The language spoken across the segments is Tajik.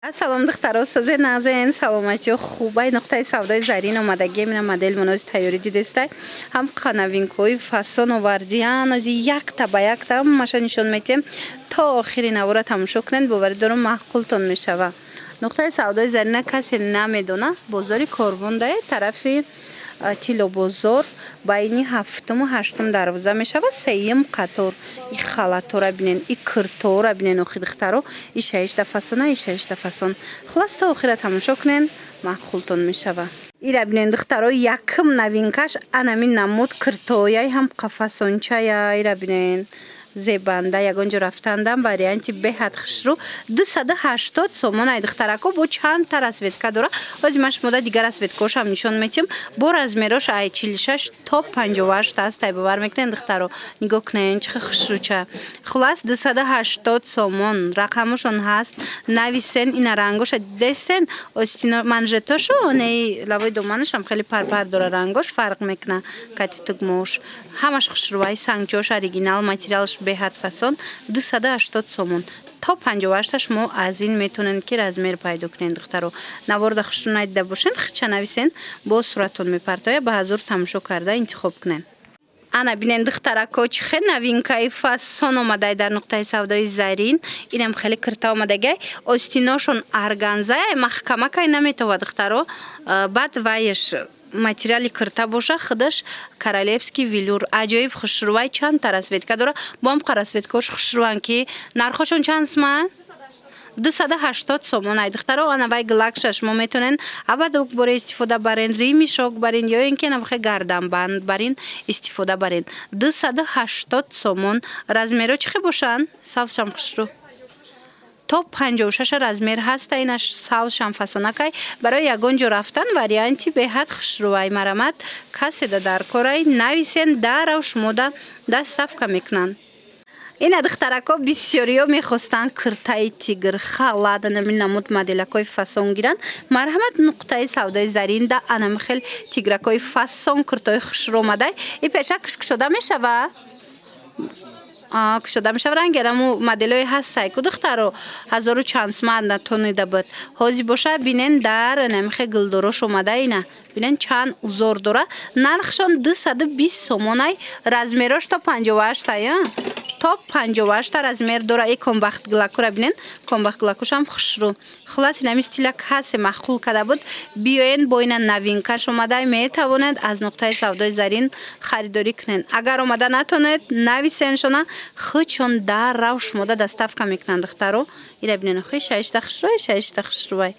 Салом, духтаро, созе, нағзен, саломатиё, хубай? Нуқтаи савдои Зарин омадагием. Ина модел монози тайёрӣ дидестай, ҳам новинкаҳои фасон овардиян. Ози якта ба якта ҳамаша нишон метиҳем. То охири навора тамошо кунед, боварӣ дорам, маъқултон мешава. Нуқтаи савдои Зарина касе намедона, бозори Корвондае, тарафи Тиллобозор, байни ҳафтуму ҳаштум дарвоза мешава, сеюм қатор. И халатора бинен, и киртора бинен. Охи, духтаро, и шаишта фасона, и шаишта фасон. Хулас, то охира тамошо кунен, маъқултон мешава. Ира бинен, духтаро, якм новинкаш анами намуд киртояй, ҳам қафасончая. Ира бинен, зебанда, ягон ҷо рафтандам варианти беҳад хушрӯ. 280 сомон ай, духтарако. Бо чандта расцветка дора. Ози ман шумода дигар расцветкаошам нишон метиҳам. Бо размерош ай 46 то 58 аст ай. Бовар мекунед, духтаро? Нигоҳ кунед, чӣ хел хушрӯча. Хулас, 280 сомон. Рақамошон ҳаст, нависен. Ина рангоша дидестен, остино, манжетошо, неи лавои доманашам хеле парпар дора, рангош фарқ мекуна кати тугмош. Ҳамаш хушрӯай, сангчош оригинал, материалш беҳад фасон. 280 сомон. То 58-та шумо аз ин метавонед, ки размер пайдо кунед. Духтаро, наворда хушрӯ надида бошед, хича нависен, бо суратон мепартоя, ба ҳазур тамошо карда интихоб кунед. Ана бинен, духтарако, чӣ хел новинкаи фасон омадай дар нуқтаи савдои Зарин. Инам хеле кирта омадагай, остиношон органзая, маҳкамакай наметова, духтаро. Баъд вайш материали кирта боша, худаш королевский велюр, аҷоиб хушрӯвай. Чандта расцветка дора, бо ҳам расцветкаош хушрӯванд. Ки нархошон чанд сма? 280 сомон ай, духтаро. Ана вай гилакша шумо метавонед ободок боре истифода барен, ремешок барен ё ин ки анавхе гарданбанд барин истифода барен. 280 сомон. Размеро чӣ хел бошанд? Савзшам хушрӯ, то 56 размер ҳаста. Инаш савзшам фасонакай, барои ягон ҷо рафтан варианти беҳад хушрӯвай. Марамат, каседа дар корай, нависен, дарав шумода доставка мекунанд. Ина, духтарако, бисёриё мехостанд киртаи тигр, халат, анами намуд моделакҳои фасон гиранд. Марҳамат, нуқтаи савдои Заринда анами хел тигракҳои фасон, киртои хушрӯ омадай. И пеша кушода мешава, кушода мешава. Ранги анаму моделҳои ҳастай ку, духтаро, ҳазору чанд сумат натонида буд. Ҳозир боша, бинен, дар анамихе гулдорош омада. Ина бинен, чанд узор дора. Нархшон 220 сомонай. Размерош то 58-тай, то 58-та размер дора. И комбахтгилакура бинен, комбахтгилакушам хушрӯ. Хулас, инами стиля касе маъқул карда буд, биёен. Бо ина новинкаш омада, метавонед аз нуқтаи савдои Зарин харидорӣ кунед. Агар омада натонед, нависеншона, худшон даррав шумода доставка мекунанд. Духтаро, ира бинен, охи, шашта хушрӯй, шашта хушрӯвай.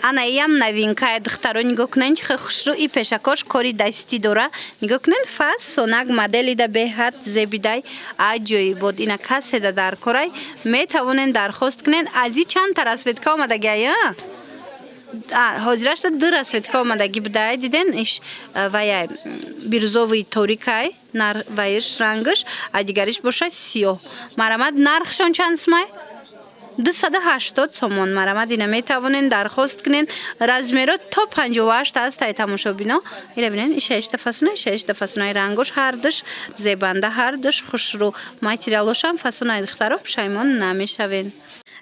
Ана иам новинкая, духтаро, нигоҳ кунед, чӣ хел хушрӯ. И пешакош кори дастӣ дора, нигоҳ кунед, фасонак моделида, беҳад зебидай, аҷоибот. Ина каседа дар корай, метавонед дархост кунед. Аз и чандта расцветка омадагиай? Ҳозирашда ду расцветка омадагӣ будай, диден. Иш ваяй бирюзовый торикай вайш рангаш, а дигариш боша сиёҳ. Марамат, нархшон чанд сумай? 280 сомон. Марамат, ина метавонед дархост кунед. Размеро то 58 аст ай, тамошобино. Ира бинед, и шашта фасона, и шашта фасонаи. Рангош ҳардуш зебанда, ҳардуш хушрӯ, материалошам фасонаи. Духтаро, пушаймон намешавед.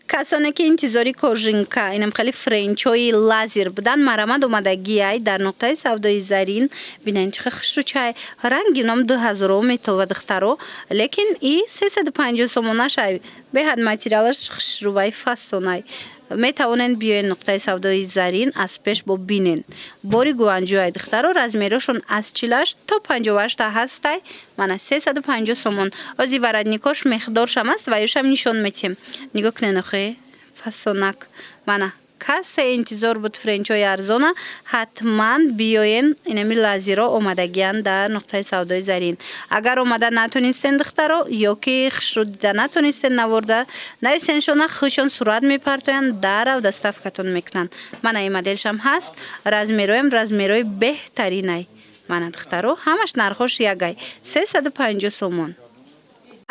Касоне ки интизори кожанка, инам хеле френчои лазер буданд, марамад, омадагиай дар нуқтаи савдои Зарин. Бинед, чӣ хел хушрӯчай. Ранги ном 2000 метова, духтаро, лекин и 350 сомонаш ай. Беҳад материалаш хушрӯвай, фасонай. Метавонед биёед нуқтаи савдои Зарин, аз пеш бо бинен. Бори Гуанҷӯай, духтаро. Размерошон аз 48 то 58-та ҳастай. Мана, 350 сомон. Ози воротникош мехдоршам аст ва ёшам нишон метиҳем. Нигоҳ кунед, охе, фасонак. Мана, касе интизор буд френчҳои арзона, ҳатман биёен. Инами лазеро омадагиянд дар нуқтаи савдои Зарин. Агар омада натонистен, духтаро, ё ки хушрӯ дида натонистен наворда, нависеншона, худшон сурат мепартоянд, дарав доставкатон мекунанд. Мана, ин моделшам ҳаст. Размероям размерои беҳтаринай. Мана, духтаро, ҳамаш нархош ягай, 350 сомон.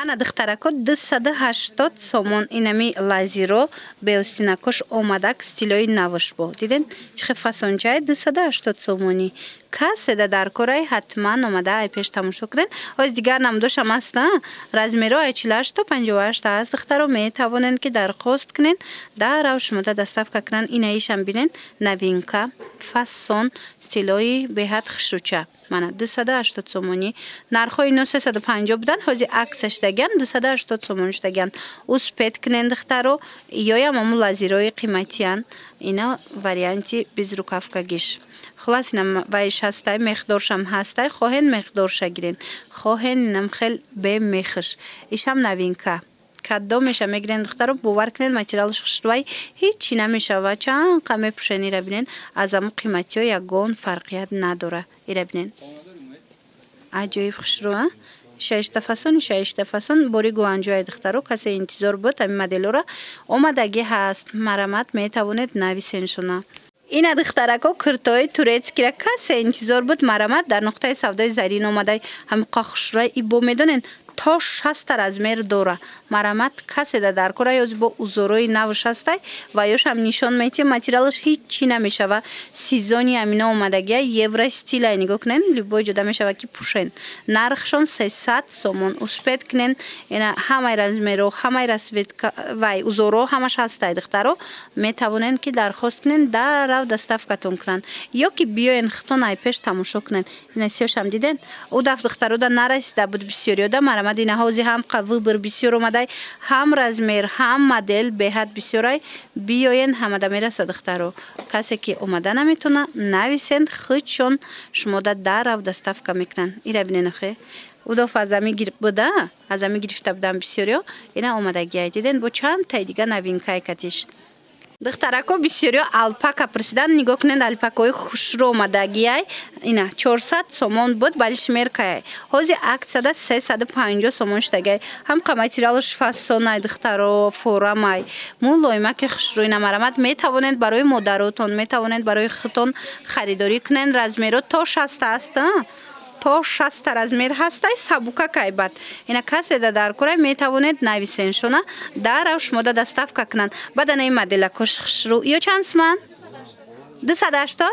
Ана, духтарако, 280 сомон инами лазиро бе остинакош омадак, стилои навш бо. Диден, чӣ хел фасончае, 280 сомонӣ. Каседа дар корай, ҳатман омада ай пеш тамошо кунед. Ҳоз дигар намудошам аст, размеро ай 48 то 58 аст. Духтаро, метавонед, ки дархост кунед, дар рав шумода доставка кунанд. Инаишам бинед, новинка, фасон, стилои беҳад хушрӯча. Мана, 280 сомонӣ. Нархҳои ино 350 буданд, ҳозир акция шудагианд, 280 сомон шудагианд. Успеть кунед, духтаро. Иёям ҳамун лазирои қиматиянд. Ина варианти безрукавкагиш. Хулас, ина вайш ҳастай, мехдоршам ҳастай. Хоҳен, мехдорша гирен, хоҳен, инам хел бемехш. Ишам новинка. Кадомеша мегирен, духтаро, бовар кунед, материалаш хушрӯай, ҳечи намешава. Чанд қа мепӯшен, ира бинен, аз ҳамун қиматиҳо ягон фарқият надора. Ира бинен, аҷоиб хушрӯ, а шашта фасон, шашта фасон. Бори Гуанҷои, духтаро, касе интизор буд ҳамин моделҳоро, омадагӣ ҳаст. Марамат, метавонед нависеншона. Ина, духтарако, куртои турецкира касе интизор буд, марамат, дар нуқтаи савдои Зарин омадай. Ҳамиқа хушрӯай и бо медонен, то 60-та размер дора. Марамат, каседа дар кора, ёзи бо узорои навш ҳастай ва ёшам нишон метиҳем. Материалаш ҳичи намешава. Сезони амино омадагия, евростилай. Нигоҳ кунен, любой ҷода мешава, ки пӯшен. Нархшон 300 сомон. Успеть кунен. Ина ҳамаи размеро, ҳамаи расцветка вай узоро ҳамаш ҳастай. Духтаро, метавонен, ки дархост кунен, дар рав доставкатон кунанд ё ки биёен, худтон ай пеш тамошо кунен. Ина сиёшам диден, ӯ дафт, духтарода нарасида буд бисёриёда. Марамат, ина ҳози ҳам выбор бисёр омадай, ҳам размер, ҳам модел беҳад бисёрай. Биёен, ҳамада мераса, духтаро. Касе ки омада наметавона, нависен, худшон шумода дар рав доставка мекунанд. Ира бинен, охе удоф аз ами буда, аз ами гирифта будам бисёриё. Ина омадагиай, диден, бо чанд тай дига новинкай катиш. Духтарако, бисёриё алпака пурсидан. Нигоҳ кунед, алпакаҳои хушрӯ омадагиай. Ина 400 сомон буд, балишмеркай, ҳозир акцияда 350 сомон шудагиай. Ҳамқа материалаш фасонай, духтаро, форамай, мулоимаки хушрӯ. Ина, марамат, метавонед барои модаротон, метавонед барои худтон харидорӣ кунед. Размеро то 60 аст, то 60-та размер ҳастай. Сабукакай бад. Ина каседа дар кора, метавонед нависеншона, дарав шумода доставка кунанд. Баъд ана ин моделакош хушрӯ. Ё чанд суман? 280,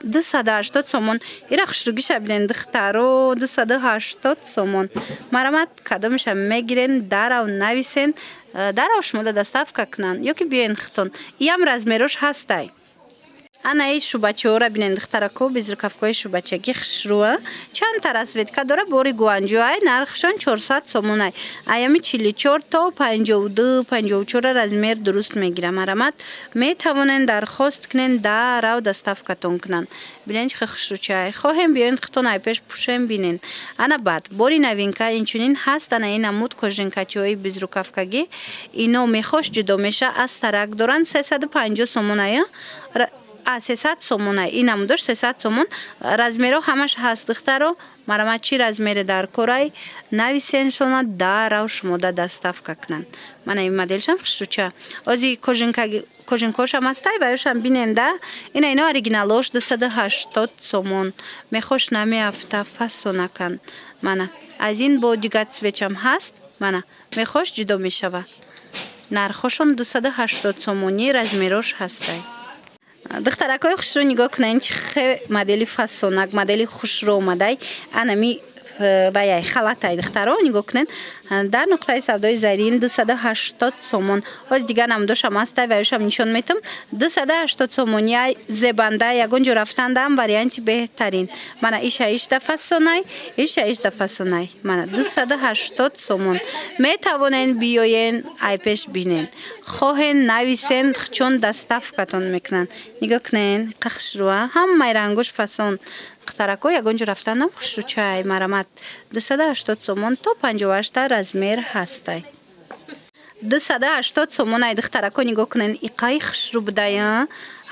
280 сомон. Ира хушрӯгиша бинен, духтаро, 280 сомон. Марамат, кадомеша мегирен, дарав нависен, дарав шумода доставка кунанд ё ки биёен худтон. Иам размерош ҳастай. Ана и шубачаҳоро бинен, духтарако, безрукавкаҳои шубачагӣ хушрӯа. Чандта расцветка дора, бори Гуанҷоай. Нархшон 400 сомонай. Аями 44 то 52, 54 размер дуруст мегира. Марамат, метавонен дархост кунен, дарав доставкатон кунанд. Бинен, чӣ хушрӯчай. Хоҳем, биёен, худтон ай пеш пӯшем, бинен. Ана баъд бори новинка инчунин ҳаст. Ана ин намуд кожанкачиҳои безрукавкагӣ. Ино мехош ҷудо меша, аз тарак доранд, 350 сомонай, а 300 сомонай. Ин намудош 300 сомон. Размеро ҳамаш ҳаст, духтаро. Марамат, чӣ размере дар корай, нависеншона, дарав шумода доставка кунанд. Мана ин моделшам хушрӯча. Ози кожанкошам ҳастай ва ёшам бинен да. Ина ино оригиналош 280 сомон. Мехош намеафта, фасонакан. Мана аз ин бо дигар цветшам ҳаст. Мана мехош ҷудо мешава. Нархошон 280 сомонӣ, размерош ҳастай. Духтаракҳои хушрӯ, нигоҳ кунед, чӣ хе модели фасонак, модели хушрӯ омадай. Анами ваяй халатай, духтаро, нигоҳ кунед, дар нуқтаи савдои Зарин 280 сомон. Ҳози дигар намудошам ҳастай ва ёшам нишон метам. 280 сомони зебанда, ягон ҷо рафтандаам варианти беҳтарин. Мана иша ишта фасонай, иша ишта фасонай. Мана 280 сомон. Метавонен биёен, айпеш бинен, хоҳен, нависен, чун доставкатон мекунанд. Нигоҳ кунен, қахшрӯа, ҳамаи рангош фасон. Духтарако, ягон ҷо рафтанам хушрӯчай. Марамат, 280 сомон, то 58-та размер ҳастай. 280 сомонай, духтарако, нигоҳ кунен, иқаи хушрӯ будая.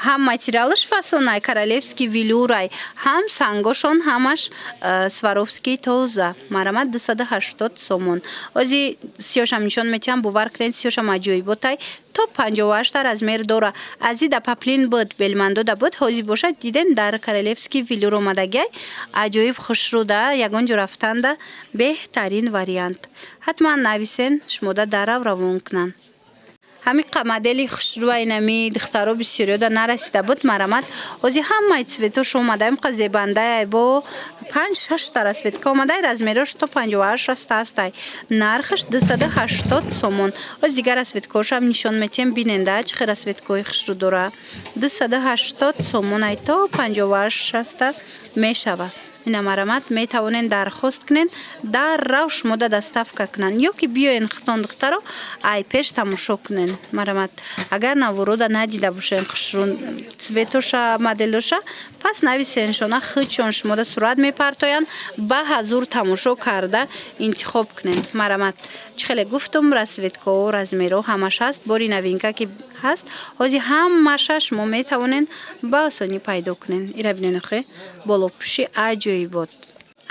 Ҳам материалаш фасонай, королевский велюрай, ҳам сангошон ҳамаш Сваровский, тоза. Марамат, 280 сомон. Ози сиёшам нишон метиҳам, бовар кунед, сиёшам аҷоиботай. То 58-та размер дора. Ази да поплин буд, белмандода буд, ҳозир бошад, дидем, дар королевский велюр омадагиай. Аҷоиб хушрӯда, ягон ҷо рафтанда беҳтарин вариант. Ҳатман нависен, шумода дарав равон кунанд. Ҳамин модели хушрӯа инами, духтаро, бисёриёда нарасида буд. Марамат, ҳозир ҳамаи цветош омада, имқа зебандаай, бо панҷ шашта расцветка омадай, размерош то 58 шаста ҳастай. Нархаш 280 сомон. Ҳози дигар расцветкаошам нишон метиҳем, биненда, чӣ хел расцветкаҳои хушрӯ дора. 280 сомонай, то 58 шаста мешавад. Ина, марамат, метавонен дархост кунен, дар рав шумода доставка кунанд ё ки биёен хитон, духтаро, ай пеш тамошо кунен. Марамат, агар наворода надида бошен, хушрӯ цветоша, моделоша, пас нависеншона, худшон шумода сурат мепартоянд, ба ҳазур тамошо карда интихоб кунен. Марамат, чӣ хеле гуфтум, расцветкао, размеро ҳамаш ҳаст. Бори новинка ки ҳаст, ҳозир ҳамаша шумо метавонен ба осонӣ пайдо кунен. Ира бинен, охе, болопӯши аҷоибот.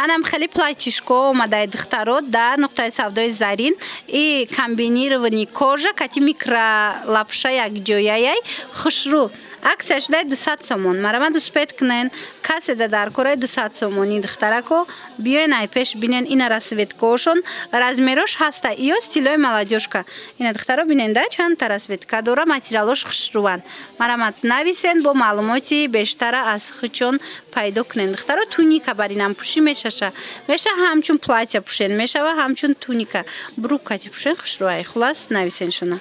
Анам хеле платьишко омадаи, духтаро, дар нуқтаи савдои Зарин. И комбинированный кожа кати микролапша якҷояяй, хушрӯ, акция шудаи, 200 сомон. Марамат, успеть кунен, касе да дар кораи 200 сомонӣ, духтарако, биёен, ай пеш бинен. Ина расцветкаошон, размерош ҳаста. Иё стилои молодёжка. Ина, духтаро, бинен да, чандта расцветка дора, материалош хушрӯванд. Марамат, нависен, бо маълумоти бештара аз худшон пайдо кунен. Духтаро, туника бар инам пӯшӣ мешаша, меша ҳамчун платья пӯшен мешава, ҳамчун туника, брюкати пӯшен, хушрӯай. Хулас, нависеншона.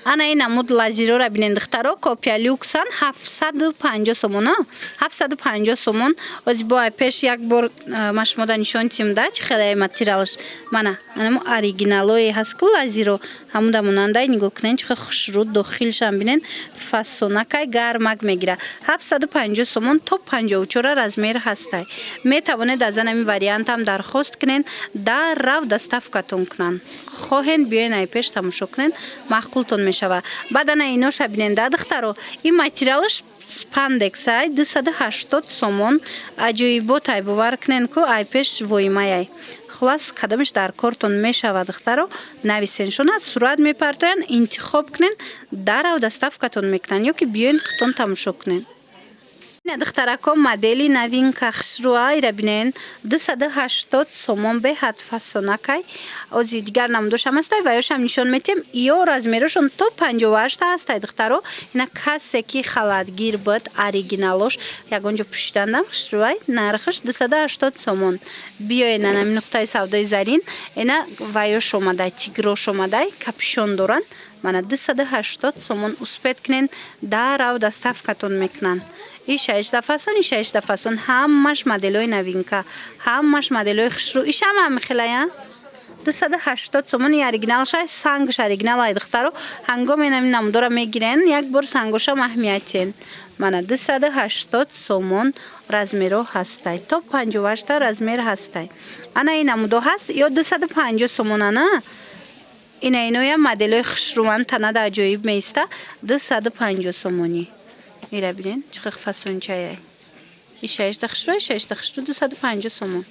Ана ин намуд лазироро бинен, духтаро, копия люксан, 750 сомон, 750 сомон. Ози бо пеш як бор ма шумода нишон тим да, чӣ хеле материалаш. Мана анамо оригиналое ҳаст ку, лазиро ҳамуда монандай. Нигоҳ кунен, чӣ хел хушрӯ, дохилшам бинен, фасонакай, гармак мегира. 750 сомон, то 54 размер ҳастай. Метавонед аз анами вариантам дархост кунен, дар рав доставкатон кунанд. Хоҳен, биёен, ай пеш тамошо кунен, маъқултон мешавад. Баъд ана иноша бинен да, духтаро, ин материалаш спандекс ай, 280 сомон. Аҷоибот ай, бовар кунен ку, ай пеш воимаяй. Хулас, кадомеш дар кортон мешавад, духтаро, нависеншона, сурат мепартоянд, интихоб кунен, дарав доставкатон мекунанд ё ки биёен, худтон тамошо кунен. Ина, духтарако, модели новинка хушрӯа, ира бинен, 280 сомон, беҳад фасонакай. Ози дигар намудошам ҳастай, ва ёшам нишон метиҳем. Ё размерошон то 58 ҳастай, духтаро. Ина, касе ки халатгир буд, оригиналош ягон ҷо пӯшидандам, хушрӯай. Нархаш 280 сомон. Биёен анами нуқтаи савдои Зарин. Ина ваёш омадай, тигрош омадай, капюшон доранд. Мана, 280 сомон, успеть кунен, дарав доставкатон мекунанд. И шашта фасон, и шашта фасон, ҳамаш моделҳои новинка, ҳамаш моделҳои хушрӯ. Ишам ҳамихелая, 280 сомон. И оригиналша, сангш оригинал ай, духтаро. Ҳангоме нами намудора мегирен, як бор сангошам аҳамиятен. Мана, 280 сомон, размеро ҳастай, то 58-та размер ҳастай. Ана ин намудо ҳаст, ё 250 сомонана. Ина, иноям моделҳои хушрӯванд, танада аҷоиб меиста, 250 сомонӣ. Ира бинен, чӣ хел фасончаяй. И шашта хушрӯ, шашта хушрӯ, 250 сомон.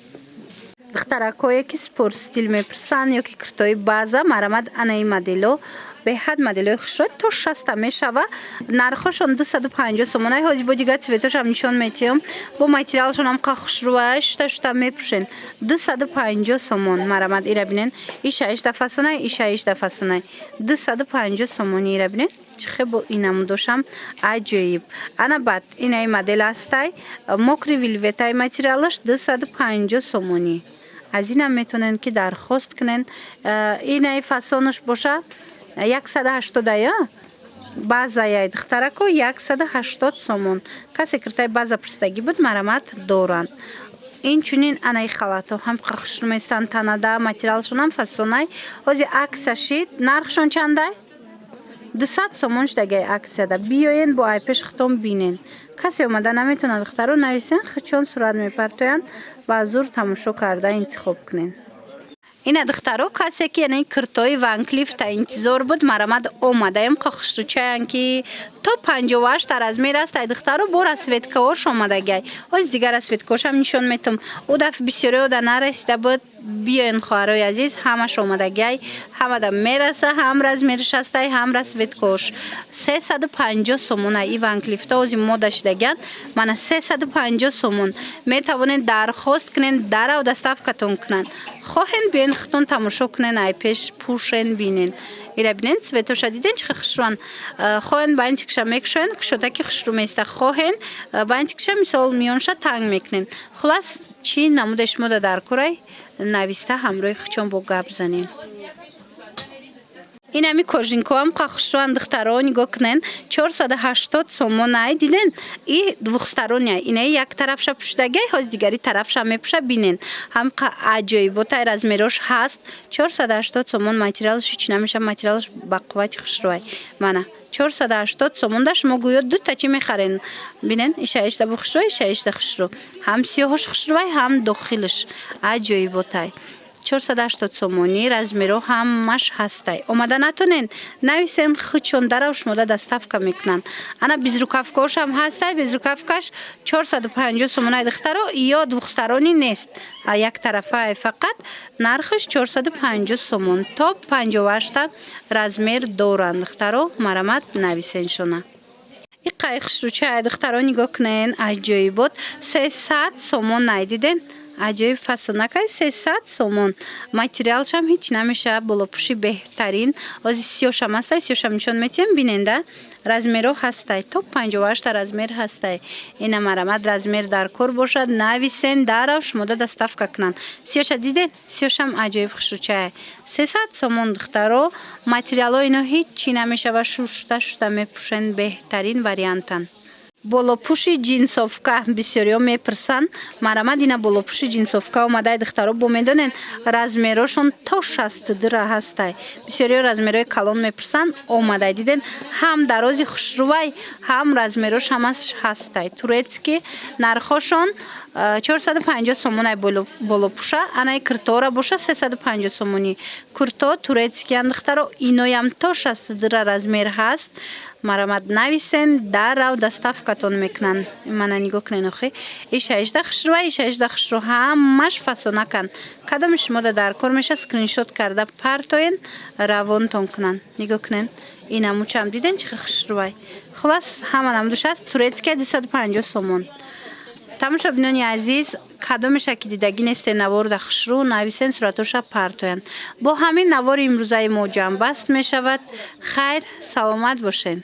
Духтаракое ки спорт стиль мепурсанд ё ки куртои база, марамад, ана ин модело беҳад моделҳои хушрӯ, то 60-та мешава. Нархошон 250 сомон. Ай ҳозир бо дигар цветошам нишон метиҳам, бо материалшон ҳам қа хушрӯа, шута шута мепӯшен. 250 сомон, марамад. Ира бинен, и шашта фасонай, и шашта фасонай, 250 сомони. Ира бинен, чӣ хел бо инамудошам аҷоиб. Ана баъд инаи модел ҳастай, мокрый вельветай, материалаш 250 сомонӣ. Аз инам метавонед ки дархост кунен. Инаи фасонаш боша, 180-ая, базаяй, духтарако, 180 сомон. Касе киртаи база пурсидагӣ буд, марамат, доранд. Инчунин анаи халатҳо ҳам хушрӯ местанд танада, материалшонам фасонай. Ҳозир акция шид, нархшон чандай? 200 сомон шудагай акцияда. Биёен, бо ай пеш худтон бинен. Касе омада наметавонад, духтаро, нависен, худшон сурат мепартоянд, ба зур тамошо карда интихоб кунен. Ина, духтаро, касе ки яъне киртои Ван Клифта интизор буд, марамад омадаем. Хушрӯчаян, ки то 58 размер аст. Ай, духтаро, бо расцветкаош омадагай. Ҳози дигар расцветкаошам нишон метам. Ӯ дафъ бисёрио да нарасида буд. Биёен, хоҳарои азиз, ҳамаш омадагай, ҳамада мераса, ҳам размериш ҳастай, ҳам расцветкаош. 350 сомон ай. И Ван Клифта ози мода шудаган. Мана, 350 сомон. Метавонед дархост кунен, дарав доставкатон кунанд. Хоҳен, биёен, худтон тамошо кунен, ай пеш пӯшен, бинен. Ира бинен, цветоша диден, чӣ хушрӯан. Хоҳен, бантикша мекушоен, кушодаки хушрӯ места. Хоҳен, бантикша, мисол, миёнша танг мекунен. Хулас, чӣ намуде шумода дар корай, нависта, ҳамроҳи хучон бо гап занем. Ин ҳами кожинкоам қа хушрӯан, духтаро, нигоҳ кунен, 480 сомон ай. Диден, и двухсторонняй. Инаи як тарафша пӯшидагай, ҳози дигари тарафша мепӯша, бинен, ҳам қа аҷоиботай. Размерош ҳаст, 480 сомон. Материалш ҳеч намеша, материалш ба қуввати хушрӯай. Мана, 480 сомон да шумо гӯё дута чӣ мехарен. Бинен, ишаишда бу хушрӯ, ишаишда хушрӯ, ҳам сиёҳош хушрӯай, ҳам дохилш аҷоиботай. 480 сомонӣ, размеро ҳамаш ҳастай. Омада натонен, нависен, худшон дарав шумода доставка мекунанд. Ана, безрукавкаошам ҳастай. Безрукавкаш 450 сомонай, духтаро, ё двухсторонний нест, як тарафае фақат. Нархаш 450 сомон, то 58та размер доранд. Духтаро, марамат, нависеншона. И қай хушрӯчая, духтаро, нигоҳ кунен, аҷоибот. 300 сомон най. Диден, аҷоиб фасонакай, 300 сомон. Материалшам ҳеҷ намешавад, болопӯши беҳтарин. Ози сиёшам ҳастай, сиёшам нишон метиҳем. Биненда, размерҳо ҳастай, то 58та размер ҳастай. Ина, марамат, размер дар кор бошад, нависен, дарав шумода доставка кунанд. Сиёша дидед, сиёшам аҷоиб хушрӯчая. 300 сомон, духтаро. Материалҳои ино ҳеҷ чӣ намешавад, шушта шушта мепӯшен, беҳтарин вариантанд. Болопӯши джинсовка бисёриҳо мепурсанд. Марамад, ина болопӯши джинсовка омадай, духтаро. Бо медонен, размерҳошон то 62-ра ҳастай. Бисёриҳо размерҳои калон мепурсанд. Омадай, диден, ҳам дарози хушрӯвай, ҳам размерҳош ҳамаш ҳастай. Турецкий, нархҳошон 450 сомонай болопӯша. Анаи киртора боша 350 сомонӣ. Курто турецкиян, духтаро, иноям то 62-ра размер ҳаст. Марамат, нависен, дарав доставкатон мекунанд. Мана, нигоҳ кунен, охи, ишаишда хушрӯва, ишаишда хушрӯ, ҳамаш фасонаканд. Кадоми шумода дар кор меша, скриншот карда партоен, равонтон кунанд. Нигоҳ кунен, инамучам диден, чӣ хушрӯвай. Хулас, ҳама намудуш ҳаст. Турецкия 250 сомон. Тамошобинони азиз, кадомеша ки дидагӣ несте наворда хушрӯ, нависен, суратоша партоянд. Бо ҳамин навори имрӯзаи мо ҷамъбаст мешавад. Хайр, саломат бошед.